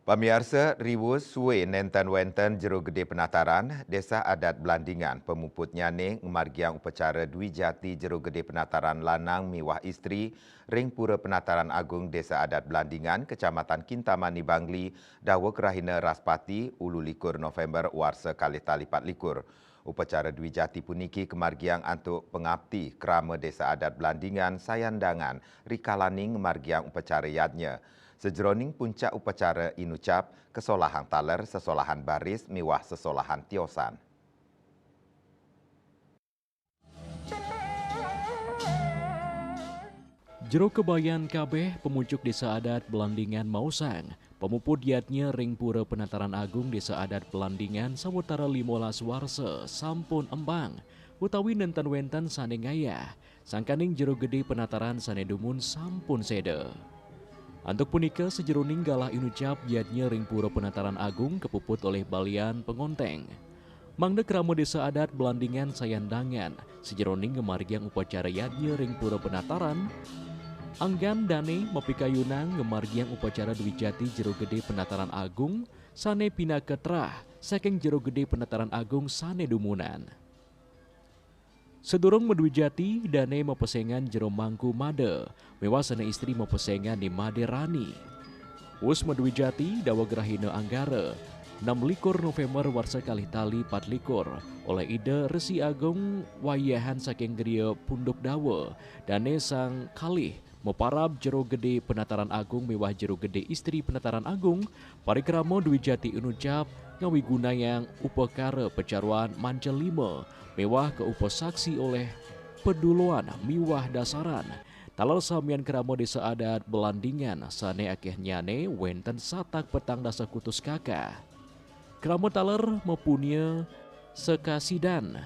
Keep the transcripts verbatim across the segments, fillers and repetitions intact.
Pamiarsa, riwus sué nénten wénten Jero Gedé Penataran, Désa Adat Blandingan pemuputnyané ngamargiang upacara Dwi Jati Jero Gedé Penataran lanang miwah istri ring Pura Penataran Agung Désa Adat Blandingan, Kecamatan Kintamani Bangli, daweg rahina Raspati, ulu likur Novémber warsa kalih tali pat likur. Upacara Dwi Jati puniki kamargiang antuk pangapti krama Désa Adat Blandingan sayandangan rikalaning ngamargiang upacara yadnya. Sajeroning puncak upacara inucap, kasolahang taler, sesolahan baris miwah sesolahan tiosan. Jero kabayan kabéh pamucuk Désa Adat Blandingan maosang, pamuput yadnya ring Pura Penataran Agung Désa Adat Blandingan sawatara limolas warsa sampun embang, utawi nénten wénten sané ngayah, sangkaning Jero Gedé Penataran sané dumun sampun séda. Antuk punika, sajeroning galah inucap yadnya ring Pura Penataran Agung kapuput olih balian pangonteng. Mangda krama Désa Adat Blandingan sayandangan, sajeroning ngamargiang upacara yadnya ring Pura Penataran, anggan dané mapikayunang ngamargiang upacara Dwi Jati Jero Gedé Penataran Agung sané pinaka terah saking Jero Gedé Penataran Agung sané dumunan. Sadurung madwi jati, dané mapesengan jero mangku mada, miwah sané istri mapesengan ni Madé Rani. Wus madwi jati, daweg rahina Anggara, enam likur Novémber warsa kalih tali pat likur, oleh Ida Resi Agung wayahan saking griya Punduk Dawa, dané sang kalih maparab Jero Gedé Penataran Agung miwah Jero Gedé Istri Penataran Agung, parikrama Dwi Jati inucap ngawigunayang upakara pacaruan manca lima miwah kaupasaksi olih paduluan miwah dasaran. Taler samian krama Désa Adat Blandingan sané akéhnyané wénten satak petang dasa kutus kakah. Krama taler mapunia sakasidan.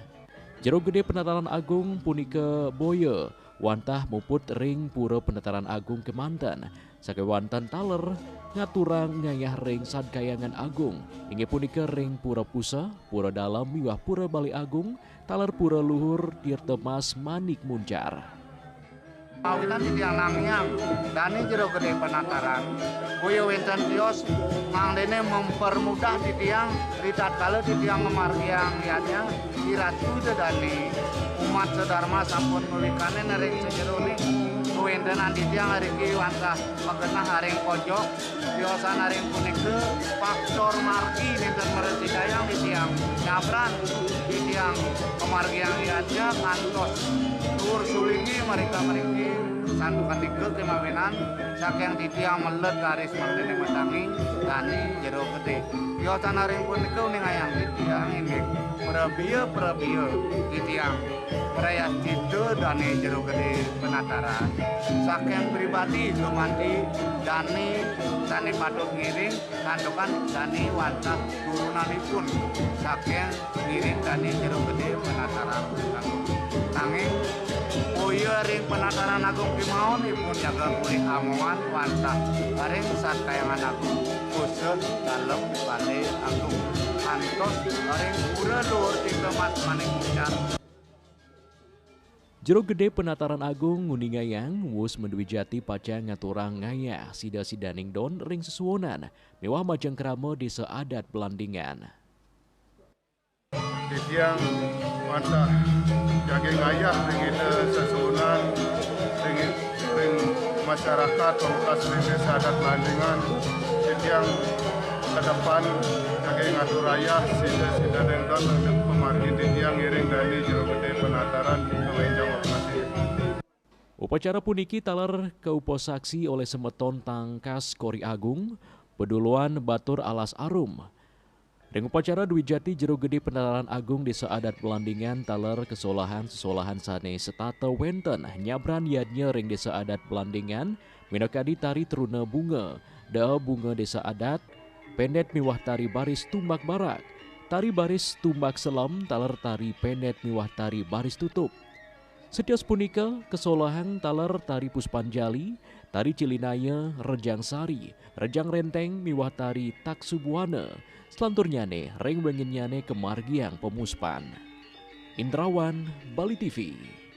Jero Gedé Penataran Agung punika boya wantah muput ring Pura Penataran Agung kémanten, sakéwanten taler ngaturang ngayah ring Sad Kahyangan Agung, inggih punika ring Pura Puseh, Pura Dalem miwah Pura Balé Agung, taler Pura Luhur Tirta Mas Manik Muncar. Awinan titiang nangiang dané Jero Gedé Penataran, boya wénten tios, mangdané mempermudah titiang ritatkala titiang ngamargiang yadnya, iratu Ida dané, umat sadarma sampun ngawikanin ring sajeroning kawéntenan titiang riki wantah magenah ring pojok, tiosan ring punika, faktor margi nénten mrasidayang titiang nyabran, titiang kamargiang yadnya ngantos duur sulinggi mrika mriki, santukan nika kémawinan, saking titiang meled raris mangdané matangi dané Jero Gedé. Tiosan ring punika uningayang titiang inggih prabia-prabia titiang prayascita dané Jero Gedé Penataran. Saking pribadi gumanti dané sané patut ngiring, santukan dané wantah turunanipun saking ngiring dané Jero Gedé Penataran Agung. Nanging boya ring Penataran Agung kémaon ipun jaga kulit amoan wantah ring Sad Kahyangan Agung, Puseh, Dalem, Balé Agung, antos ring Pura Luhur Tirta Mas Manik Muncar. Jero Gedé Penataran Agung nguningayang, wus madwi jati pacang ngaturang ngayah sida-sidaning don ring sesuunan miwah majeng krama Désa Adat Blandingan. Titiang wantah jagi ngayah ring Ida sesuunan, ring, ring masyarakat, pamekas ring Désa Adat Blandingan. Titiang ke depan jagi ngatur ayah sida-sida ring don, pamargi titiang ngiring dané Jero Gedé Penataran, kawenjang waktu. Upacara puniki taler kaupasaksi olih semeton Tangkas Kori Agung, Paduluan Batur Alas Arum. Ring upacara Dwi Jati Jero Gedé Penataran Agung Désa Adat Blandingan taler kasolahang sesolahan sané setata wénten nyabran yadnya ring Désa Adat Blandingan, minakadi tari Truna Bunga, Daa Bunga Désa Adat, Pendet miwah tari baris tumbak barak, tari baris tumbak selem, taler tari pendet miwah tari baris tutup. Satios punika kasolahang taler tari Puspanjali, tari Cilinaya, Rejang Sari, Rejang Renteng miwah tari Taksu Buana. Selanturnyané ring wenginnyané kamargiang pamuspan. Indrawan, Bali T V.